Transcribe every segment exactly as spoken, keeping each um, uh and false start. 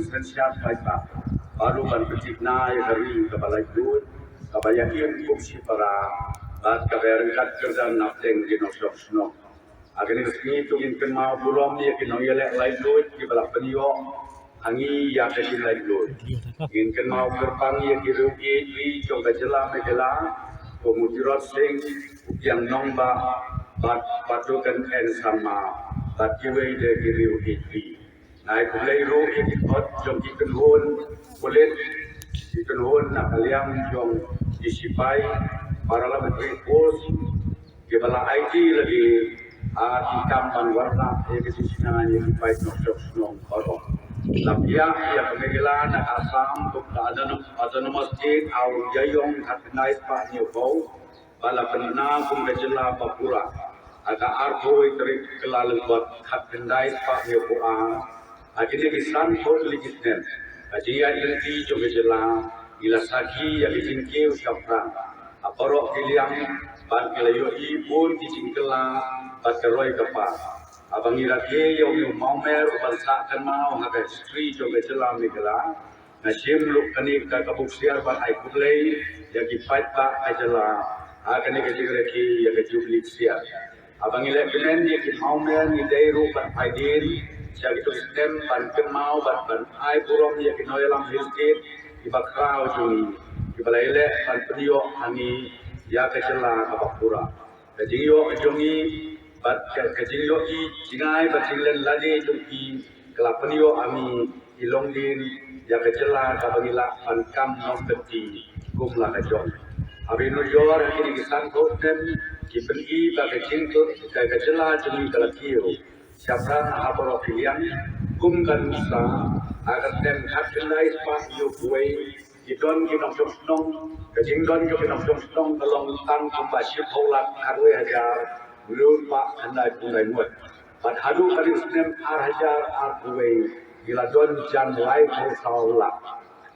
Synshar paidbah baroh ban pynthikna ïa ka ri kaba laitluid, kaba ïaid kum shipara bad kaba ïaryngkat kyrdan hapdeng ki nongshong shnong. Ha kane ka sngi to ngin kynmaw burom ïa ki nongïaleh laitluid kiba la pynïoh ha ngi ïa ka jinglaitluid. Ngin kynmaw kyrpang ïa ki riew ïeit ri jong ka jylla Meghalaya, kum u Tirot Sing, u Kiang Nangbah bad Patukan N Sangma bad kiwei de ki riew ïeit ri. Ngi ai khublei ruh ïa ki khot jong ki kynhun pulit, ki kynhun na ka liang jong ki sipai, paramilitary force, kiba la aiti lagi ha ki kam ban wanrah ïa ka jingshna ïa ki paid nongshong shnong baroh. La pdiang ïa ka Meghalaya na ka Assam kum ka autonom-, autonomous state ha u Ïaïong khatkhyndai spah hynñiewphew, bad la pynbna kum ka jylla ba pura ha ka arphew tarik Kyllalyngkot khatkhyndai spah hynñiewphew ar. Ha kine ki san tylli ki snem, ka jingïaid lynti jong ka jylla, ngi la sakhi ïa ka jingkiew shaphrang ha baroh ki liang, bad ngi la ïohi bun ki jingkylla bad ka roi ka par. Haba ngi rakhe ïa u mawmer uban sah kynmaw ha ka history jong ka jylla Meghalaya, nga shim ruh kane ka, ka bok ksiar ban ai khublei ïa ki paidbah ka jylla ha kane ka jingrakhe ïa ka Jubili Ksiar. Haba ngi leh kmen ïa ki mawmer, ngi dei ruh ban phai dien sha kito ki snem ban kynmaw bad ban ai burom ïa ki nongïalam hynriew kiba khraw jong ngi, kiba la ïaleh ban pynïoh ha ngi ïa ka jylla kaba pura. Ka jingïoh jong ngi bad ka, ka jingïohi jingai bad jinglen lade jong ki ka la pynïoh ha ngi ki longdien ïa ka jylla kaba ngi lah ban kam nongkynti kum la ka jong. Haba nujor ha kine ki sanphew snem, ki pyni ba ka jing, ka, ka jylla jong ngi ka la kiew shaphrang ha baroh ki liang. Kum ka nuksa, ha ka snem khatkhyndai spah hynñiewphew wei, ki don ki nongshong shnong, ka jingdon jong ki nongshong shnong ka long tang kumba shiphew lak khatwei hajar hynriew spah khyndaiphew lai ngut. Bad haduh ka snem ar hajar arphew wei, ngi la don jan laiphew saw lak.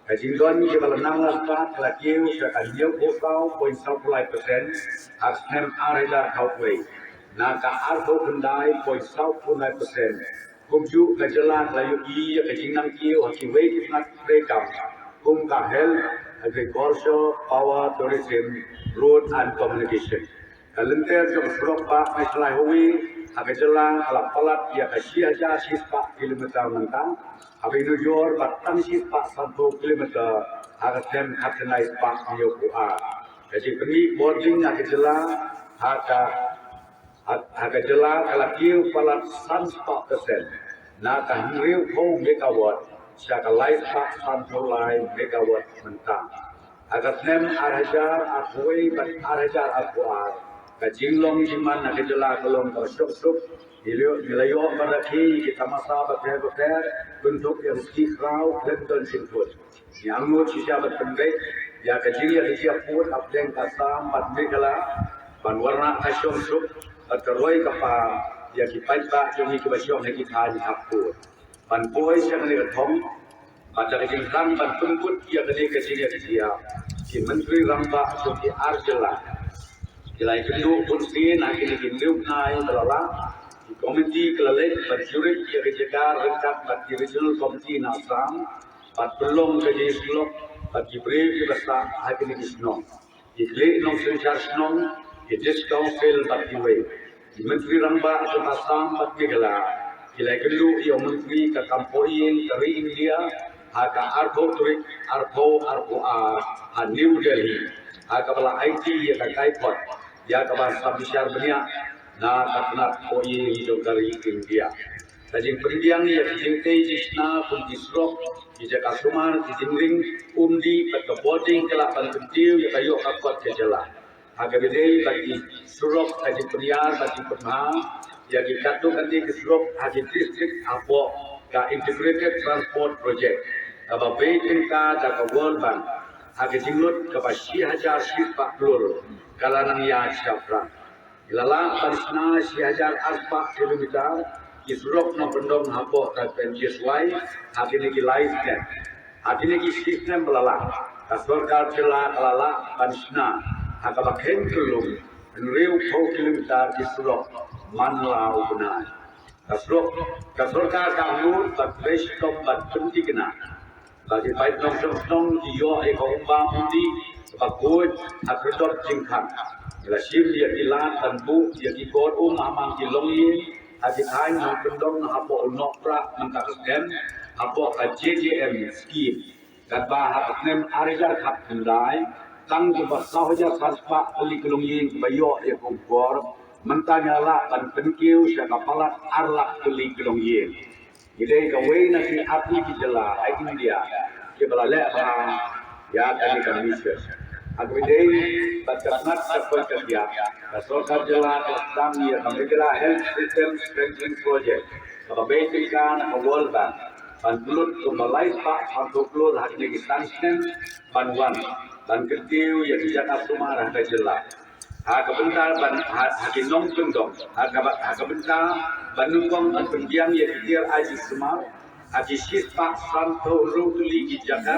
Ka jingdon kiba la nang la stad ka la kiew sha ka hynñiewphew saw point saw phew lai percent ha ka snem ar hajar khatwei na ka arphew khyndai point saw phew lai percent. Kumjuh ka jylla ka la ïohi ïa ka jingnang kiew ha kiwei ki tnat treikam kum ka health, agriculture, power, tourism, road and communication. Ka lynter jong ka surok bah Mawlai Highway ha ka jylla ka la palat ïa ka shi hajar shi spah kilometer mynta. Haba nujor ba tang shi spah sanphew kilometer ha ka snem khatkhyndai spah hynñiewphew ar. Ka jingpynmih border ha ka jylla ha ka, ha, ha ka jylla ka la kiew palat san spah percent na ka hynriewphew megawatt sha ka lai spah sanphew lai megawatt mynta. Ha ka snem ar hajar arphew wei bad ar hajar arphew ar, ka jinglong jingman ha ka jylla ka long kaba shong suk. Ngi la ïoh, ngi la ïoh ban rakhe ïa ki tamasa bapher bapher, bynta ïa ki khraw khlem don jingthut. Ngi angnud shisha ban pynbeit ïa ka jingïakhih jingïapud hapdeng ka Assam bad Meghalaya ban wanrah ka shong suk bad ka roi ka par ïa ki paidbah jong ngi kiba shong ha ki thaiñ khappud. Ban poi sha kane ka thong bad da ka jingthrang ban pynkut ïa kane ka jingïakhih jingïap, ki Myntri Rangbah jong ki ar jylla ki la ïakynduh bunsien ha kine ki hynñiew bnai ba la leit. Ki komiti ki la leit ban jurip ïa ka jaka ryngkat bad ki Regional Committee na Assam bad pynlong ka jingïasyllok bad ki briew kiba sah ha kine ki shnong, ki khlieh nongsynshar shnong, ki District Council bad kiwei. Ki Myntri Rangbah jong Assam bad Meghalaya ki la ïakynduh ïa u Myntri ka kam poh ïing ka ri India ha ka arphew tarik arphew arphew ar ha New Delhi ha kaba la aiti ïa ka kaiphod ïa kaba sa bishar bniah na ka tnat poh ïing jong ka ri India. Ka jingpynbiang ïa ka jingtei jingshna kum ki surok, ki jaka sumar, ki jingring umdih bad ka bording ka la pynkyntiew ïa ka ïoh ka kot ka jylla. Ha kaba ïadei bad ki surok, ka jingpynïar bad jingpynbha ïa ki katto katne ki surok ha ki district hapoh ka Integrated Transport Project kaba bei tyngka da ka World Bank ha ka jinglut kaba shi hajar shi spah klur ka la nang ïaid shaphrang. Ki la lah ban shna shi hajar ar spah kilometer ki surok nongkyndong hapoh ka P M G S Y ha kine ki lai snem. Ha kine ki shi snem ba la leit, ka sorkar jylla ka la lah ban shna ha kaba kheiñ kyllum hynriewphew kilometer ki surok man la u bnai. Ka sorkar, ka sorkar ka nud ban pynshong ban pynthikna ba ki paid nongshong shnong ki ïoh ïa ka umbam umdih ba khuid ha kyrdoh jingkhang. La shim ïa ki lad ban buh ïa ki kor um ha man ki longïing ha ki thaiñ nongkyndong hapoh u Nohprah mynta ka snem hapoh ka J J M scheme. Katba ha ka snem ar hajar khatkhyndai tang kumba saw hajar san spah tylli ki longïing kiba ïoh ïa ka kor, mynta ngi la lah ban pynkiew sha ka palat ar lak tylli ki longïing. Ngi dei kawei na ki artylli ki jylla ha India kiba la leh bha ïa kane ka mission. Ha kaba ïadei bad ka tnat ka koit ka khiah, ka sorkar jylla ka la sdang ïa ka Meghalaya Health System Strengthening Project kaba bei tyngka na ka World Bank ban pynlut kumba lai spah sanphew klur ha kine ki san snem ban wan ban kyntiew ïa ki jaka sumar ha ka jylla. Ha ka bynta ban ha, ha ki nongkyndong, ha ka ba-, ha ka bynta ban nyngkong ban pynbiang ïa ki tiar aiti sumar ha ki shispah sanphew hynriew tylli ki jaka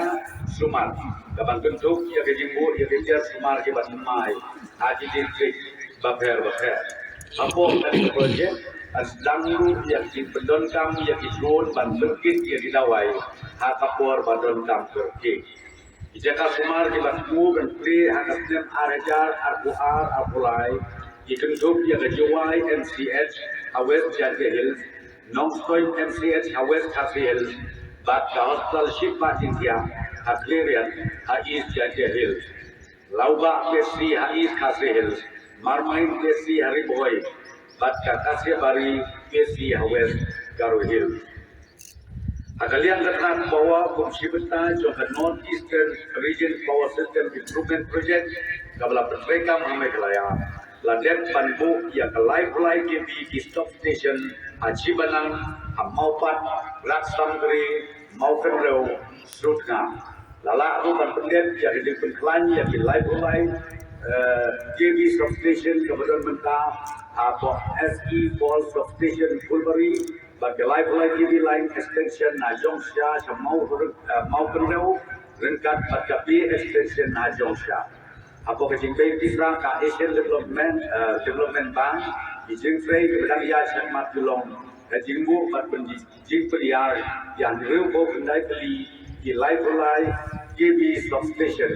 sumar, ka ban kynthup ïa ka jingbuh ïa ki tiar sumar kiba thymmai ha ki district bapher bapher. Hapoh kane ka project, ka sdang ruh ïa ka jingpyndonkam ïa ki drone ban pynkit ïa ki dawai ha ka por ba donkam kyrkieh. Ki jaka sumar kiba thmu ban plie ha ka snem ar hajar arphew ar arphew lai ki kynthup ïa ka Jowai M C H ha West Jaintia Hills, Nongstoiñ M C H ha West Khasi Hills bad ka Hospital Shipah Jingthiah ha Khliehriat ha East Jaintia Hills. Laubah P H C ha East Khasi Hills, Marmain P H C ha Ri Bhoi bad ka Kasiabari P H C ha West Garo Hills. Ha ka liang ka tnat power kum shi bynta jong ka North Eastern Region Power System Improvement Project kaba la pyntreikam ha Meghalaya, la dep ban buh ïa ka laiphew lai K V ki substation ha Chibanang, ha Mawpat, Ratsamgre, Mawkynrew, Srutnga. La lah ruh ban pyndep ïa ka jingpynkhlaiñ ïa ki laiphew lai, eh, K V substation kaba don mynta hapoh S E four substation Phulbari, bad ki laiphew lai K V line extension na Jongsha sha Maw, eh, Mawkynrew, ryngkat bad ka B extension na Jongsha. Hapoh ka jingbeit pisa ka Asian Development, eh, Development Bank, ki jingtrei kiba dang ïaid shakhmat ki long ka jingbuh bad pynji-, jingpynïar ïa hynriewphew khyndai tylli ki laiphew lai K V substation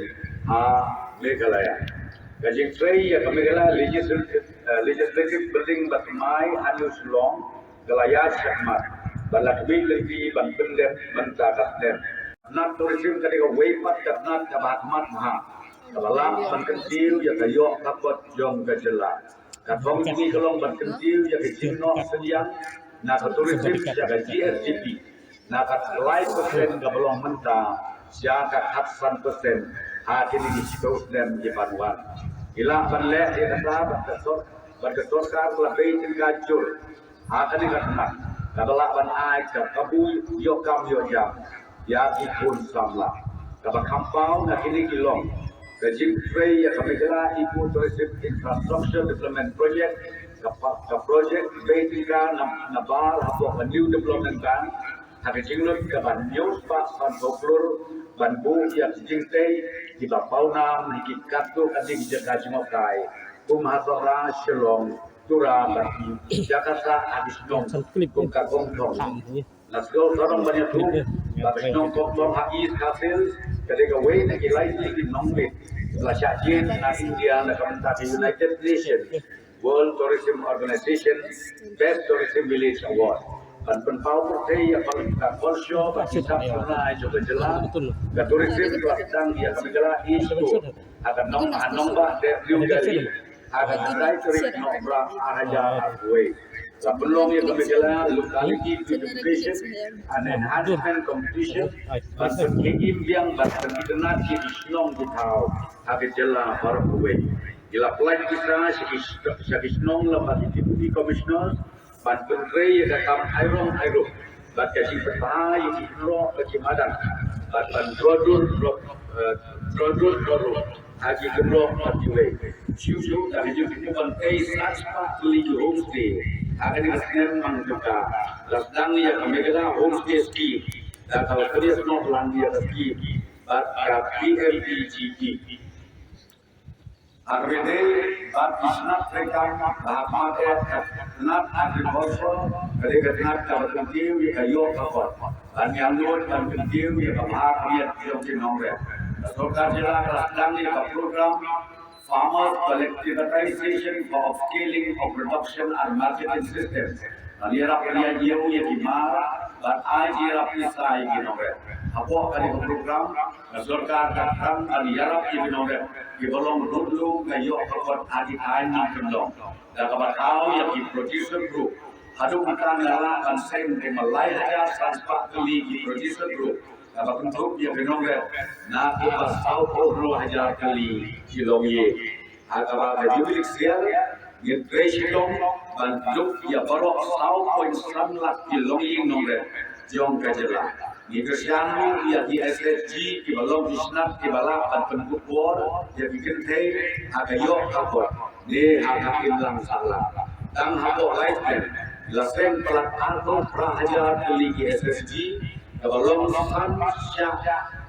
ha Meghalaya. Ka jingtrei ïa ka Meghalaya Legislative, eh, Legislative Building ba thymmai ha New Shillong ka la ïaid shakhmat bad la khmih lynti ban pyndep mynta ka snem. Tnat tourism ka dei kawei pat ka tnat kaba ha khmat bha kaba lah ban kyntiew ïa ka ïoh ka kot jong ka jylla. Ka thong jong ngi ka long ban kyntiew ïa ka jingnoh synñiang na ka tourism sha ka G S D P na ka lai percent kaba long mynta sha ka khatsan percent ha kine ki shiphew snem ki ban wan. Ngi lah ban leh ïa kata bad ka sor-, bad ka sorkar ka la bei tyngka jur ha kane ka tnat kaba lah ban ai ka kabu ïoh kam ïoh jam ïa ki khun samla. Kaba kham paw na kine ki long ka jingtrei ïa ka Meghalaya Eco Tourism Infrastructure Development Project, ka pa-, ka project bei tyngka na, nabar hapoh ka New Development Bank ha ka jinglut kaba hynñiew spah sanphew klur ban buh ïa ki jingtei kiba pawnam ha ki katto katne ki jaka jngohkai kum ha Sohra, Shillong, Tura bad ki jaka sah ha ki shnong kum ka Kongthong. Na Sgawsarong ban ïathuh ba ka shnong Kongthong ha East Khasi Hills ka dei kawei na ki lai tylli ki nongbit la shah jied na India na ka bynta ka United Nations World Tourism Organization Best Tourism Village Award. Ban pynpaw pyrthei ïa ka culture bad ki sap surnai jong ka jylla, ka tourism ka la sdang ïa ka Meghalaya East Tour ha ka nong, ha nongbah New Delhi ha ka khatkhyndai tarik Nohprah ar hajar arphew wei. La pynlong ïa ka Meghalaya Locality Beautification and Enhancement Competition ban pynkhih im biang bad pynitynnad ïa ki shnong ki thaw ha ka jylla baroh kawei. Ngi la pynlait pisa sha ki, sha ki shnong lyngba ki Deputy Commissioner ban pyntrei ïa ka kam ai rong ai ruh bad ka jingpynbha ïa ki kynroh bad ki madan bad ban dro dur dro, eh, dro dur dro ruh ha ki kynroh bad kiwei. Shuh shuh da ka jingpynbha ban tei san spah tylli ki homestay ha kane ka snem. Nangta la sdang ïa ka Meghalaya Homestay Scheme da ka la pynïasnoh lang ïa ka scheme bad ka P M E G E. Ha kaba ïadei bad ki shnat treikam ba ha khmat eh ka, Tnat agriculture ka dei ka tnat kaba kyntiew ïa ka ïoh ka kot. Ban ïa nud ban kyntiew ïa ka bha ka miat jong ki nongrep. Ka sorkar jylla ka la sdang ïa ka program Farmers Collectivization for Upscaling of Production and Marketing System. Ban ïarap ïa ïa ki mar bad ai ïarap ïa ki nongrep. Hapoh kane ka program ka sorkar ka tang ban ïarap ïa ki nongrep kiba long ruh ka ïoh ka kot ha ki thaiñ nongkyndong. Da kaba thaw ïa ki producer group. Haduh mynta ngi la lah ban seng kumba lai hajar san spah tylli ki producer group. Kaba kynthup ïa ki nongrep na kumba saw phew hynriew hajar tylli ki longïing. Ha kaba ka Jubilee Sale ngin trei shitom ban dup ïa baroh saw point san lak ki longïing nongrep jong ka jylla. Ngi kyrshan ruh ïa ki S H G kiba long ki shnat kiba lah ban pynkupbor ïa ki kynthei ha ka ïoh ka kot ne ha ka imlang sahlang. Tang hapoh Laitmel la seng palat arphew phra hajar tylli ki S H G kaba long san shah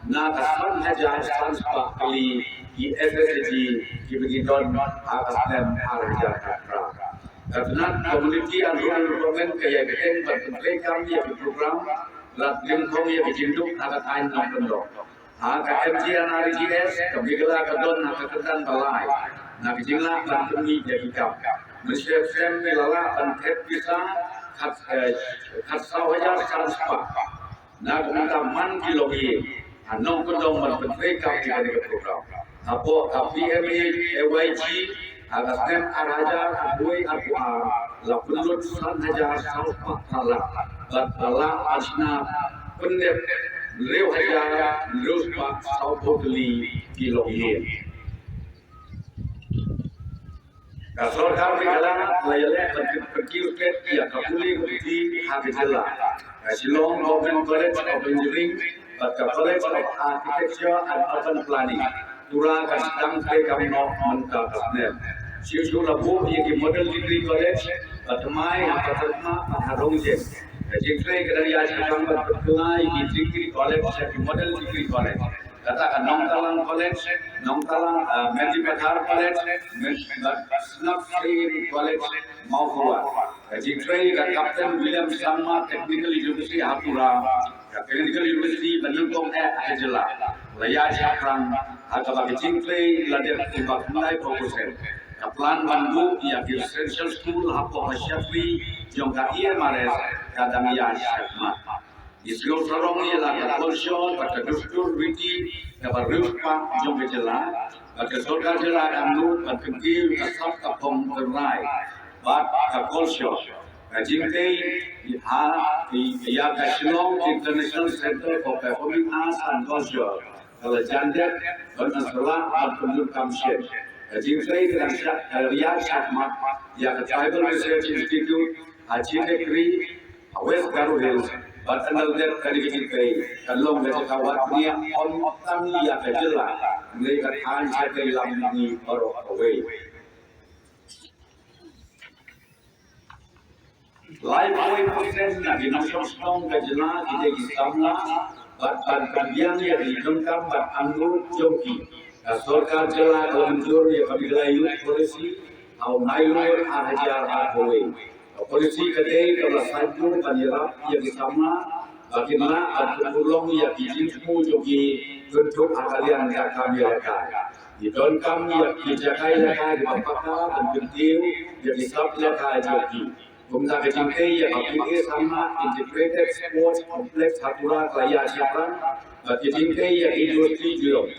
na ka san hajar san spah tylli ki S H G kiba ngi don ha ka snem ar hajar khatphra. Ka tnat Community and Rural Development ka ïa ka kyrteng ban pyntrei kam ïa ki program lad lyngkong ïa ki jingduk ha ka thaiñ nongkyndong. Ha ka M G N R E G S ka Meghalaya ka don ha ka kyrdan ba lai na ka jinglah ban pynmih ïa ki kam. Mynshem shem ngi la lah ban thep pisa khat eh, khat saw hajar san spah. Na ka bynta man ki longïing ha nongkyndong ban pyntrei kam ïa kane ka program. Hapoh ka P M A Y G ha ka snem ar hajar arphew wei arphew ar la pynlut san hajar saw spah phra lak bad la lah ban shna pyndep hynriew hajar hynriew spah saw phew tylli ki longïing. Ka sorkar Meghalaya la ïaleh ban pyn-, pynkiew klet ïa ka pule ka puthi ha ka jylla. Ka Shillong Government College of Engineering bad ka College of Architecture and Urban Planning. Pura ka sdang trei kam noh mynta ka snem. Shuh shuh la buh ïa ki Model Degree College bad thymmai ha Patharkhmah bad ha Rongjeng. Ka jingtrei ka dang ïaid shaphrang ban pynkylla ïa ki Degree College sha ki Model Degree College. Kata ka Nongtalang College, Nongtalang, ah, Mendipathar College, Men-, Snapshin College, Mawkyrwat. Ka jingtrei ka Captain William Sangma Technical University ha Tura, ka Technical University ba nyngkong eh ha ka jylla. La ïaid shaphrang ha kaba ka jingtrei la dep kumba khyndai phew percent. Ka plan ban buh ïa ki residential school hapoh ka shatri jong ka E M R S ka dang ïaid shakhmat. Ngi sngew sarong ïa la ka culture bad ka dustur riti kaba riewspah jong ka jylla bad ka sorkar jylla ka nud ban kyntiew ka sap ka phong tynrai bad ka culture. Ka jingtei ha ïa ka Shillong International Centre for Performing Arts and Culture ka la jan dep ban sa lah ban pyndonkam shen. Ka jingtei ka dang shah ka la ïaid shakhmat ïa ka Tribal Research Institute ha Chittekri ha West Garo Hills, bad ynda la dep kane ka jingtei kan long ka jaka wad bniah ym tang ïa ka jylla hynrei ka thaiñ shatei lam mihngi baroh kawei. Laiphew percent na ki nongshong shnong ka jylla ki dei ki samla bad ban pynbiang ïa ki jingdonkam bad angnud jong ki. Ka sorkar jylla ka la mynjur ïa ka Meghalaya Youth Policy ha u Nailur ar hajar arphew wei. Ka polisi ka dei kaba la saiñdur ban ïarap ïa ki samla ba kin lah ban pynurlong ïa ki jingthmu jong ki kynthup ha ka liang jaka ïalehkai. Ki donkam ïa ki jaka ïalehkai kiba paka ban kyntiew ïa ki sap ïalehkai jong ki. Kumta ka jingtei ïa ka P A Sangma Integrated Sports Complex ha Tura ka la ïaid shaphrang bad ka jingtei ïa ka University Geelong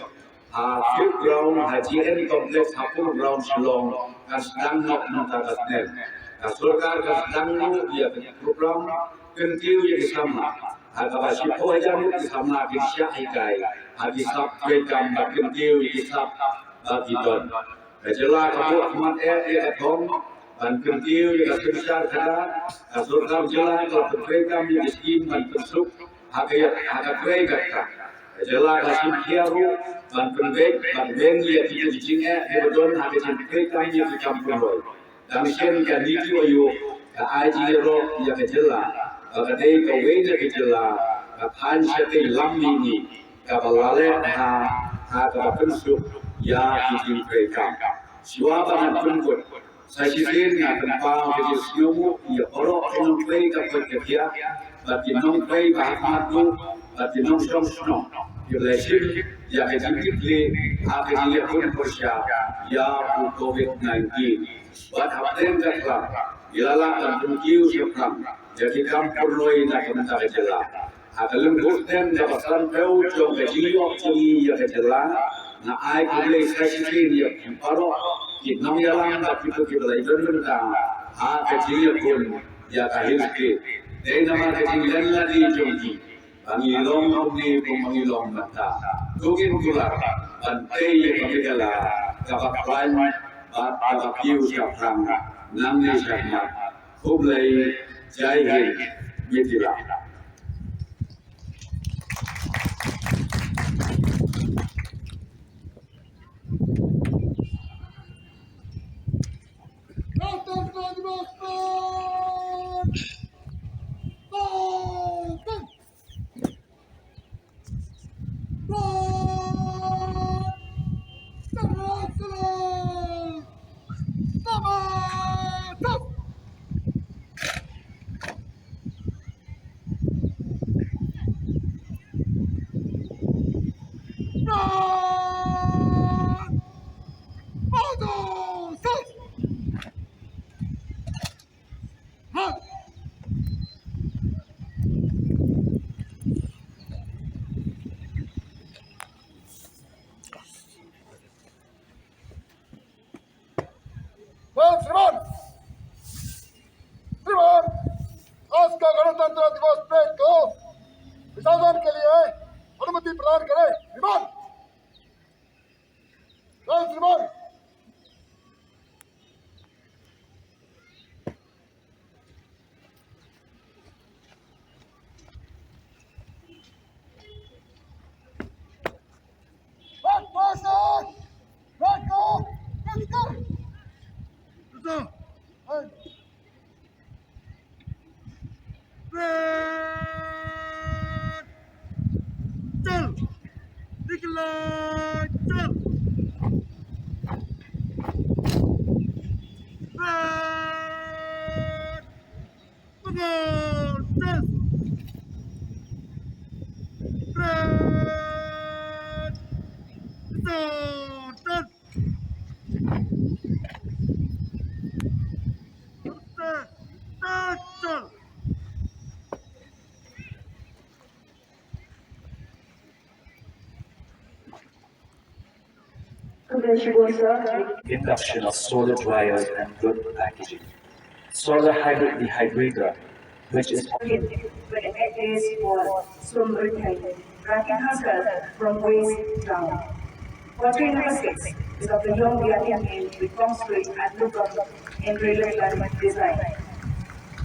ha Field Ground ha G N Complex ha Polo Ground Shillong kan sdang noh mynta ka snem. Ka sorkar ka sdang ruh ïa ka program kyntiew ïa ki samla ha kaba shiphew hajar ngut ki samla kin shah hikai ha ki sap treikam bad kyntiew ïa ki sap ba ki don. Ka jylla ka buh khmat eh ïa ka thong ban kyntiew ïa ka synshar khadar. Ka sorkar jylla ka la pyntreikam ïa ki skim ban pynsuk ha ka ïa ha ka trei ka ktah. Ka jylla ka shim khia ruh ban pynbeit ban weng ïa ki jingeh kiba don ha ka jingtreikam ïa ki kam pynroi. Dang shen ka NITI Aayog ka ai jingïaroh ïa ka jylla ba ka dei kawei na ki jylla ka thaiñ shatei lam mihngi kaba la leh ha ha kaba pynsuk ïa ki jingtreikam. Shuwa ba ngan pynkut Sa shisien nga pynpaw ka jingsngewnguh ïa baroh ki nongtrei ka koit ka khiah bad ki nongtrei ba ha khmat ruh bad ki nongshong shnong kiba la shim ïa ka jingkitkhlieh ha ka jingïakhun pyrshah ïa u Covid nineteen. Bad hapdeng kata ngi la lah ban pynkiew shaphrang ïa ki kam pyrthei na ka bynta ka jylla. Ha ka lyngkhuh snem kaba sanphew jong ka jingïoh jong ngi ïa ka jylla, nga ai khublei sa shisien ïa baroh ki nongïalam bad kito kiba la ïadon bynta ha ka jingïakhun ïa ka Hill State. Dei namar ka jinglen lade jong ki ba ngi long kumne kumba ngi long mynta. To ngin kular ban tei ïa ka Meghalaya kaba khlaiñ bad kaba kiew shaphrang nangne shakhmat. Khublei, Jai Hind, Mithila. श्रीमान, श्रीमान, आज का गणतंत्र दिवस परेड को विसर्जन के लिए अनुमति प्रदान करें। श्रीमान, श्रीमान। Red! Chal! Dikla! Chal! Red! Pukul! Chal! Red! Chal! Chal! Chal! Chal! Induction of solar dryers and good packaging. Solar hybrid dehydrator, which is But it is for Sumritai, tracking herself from waist down. Portrait number six is of the young Vietnamese with Kong Street and Lukam in relief design.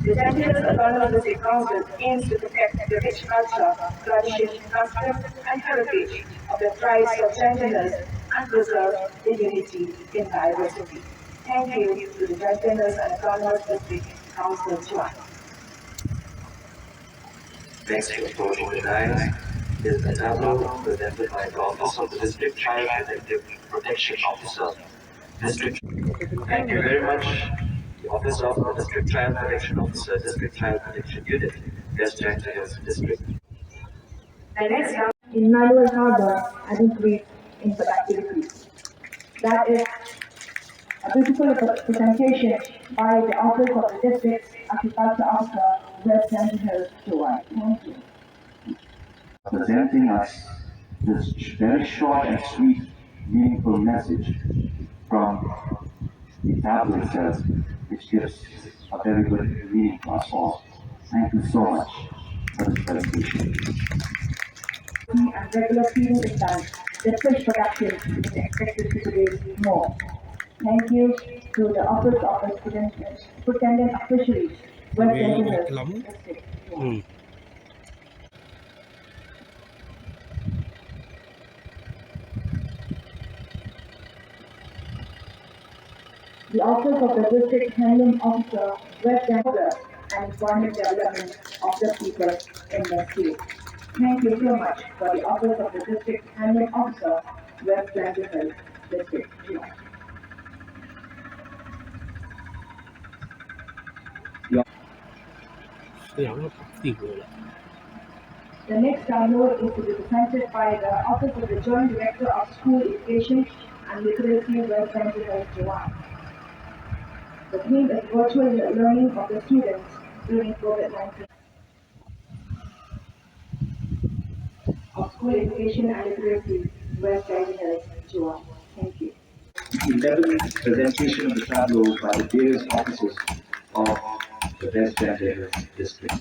The Jaintia Hills Autonomous District Council aims to protect the rich culture, tradition, customs, and heritage of the tribes of Jaintia Hills and preserve the unity in diversity. Thank you to the Jaintia Hills and Autonomous District Council Chuan. Next to approaching the dais is a tableau presented by the Office of the District Child Protective Protection Officer. District. Thank you very much. The Office of the District Child Protection Officer, District Child Protection Unit, West Jaintia Hills District. The next round in Naliwal Harbour and increase in productivity. That is a beautiful presentation by the Office of the District Agriculture Officer, West Jaintia Hills, Jowai. Thank you. Presenting us this sh- very short and sweet, meaningful message from the tablet itself, which gives a very good meaning to us all. Thank you so much for this presentation. And regular feeding is done, the fish production is expected to produce more. Thank you to the Office of the Superintendent, Superintendent of Fisheries, West Jaintia Hills District. The Office of the District Handloom Officer, West Jaintia, and employment development of the people in the state. Thank you so much for the Office of the District Handloom Officer, West Jaintia District. The next download is to be presented by the Office of the Joint Director of School Education and Literacy, West Jaintia Hills, Jowai. The theme is virtual learning of the students during COVID nineteen. Of School Education and Literacy, West Jaintia Hills, Jowai. Thank you. Eleven, presentation of the tableau by the various officers of the West Jaintia Hills District.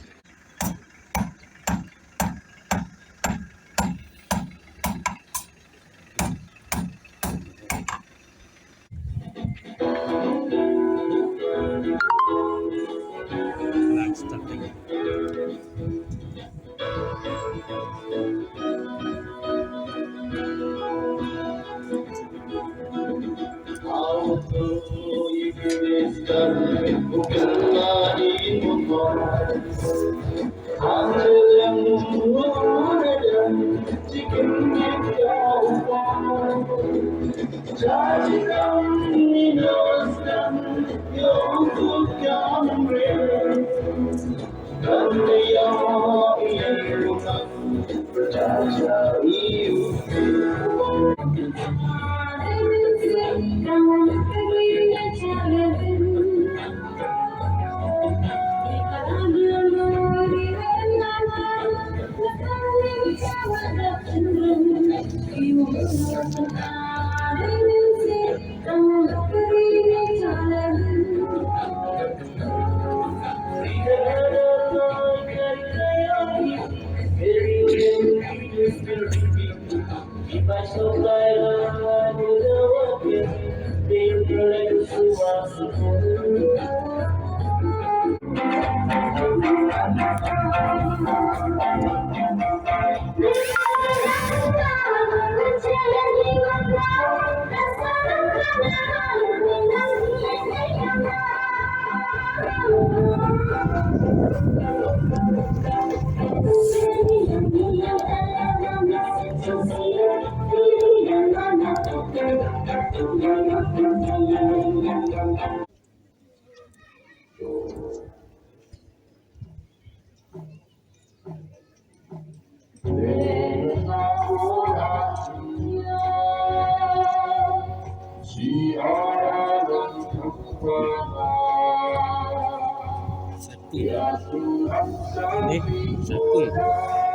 Satu. Ni satu.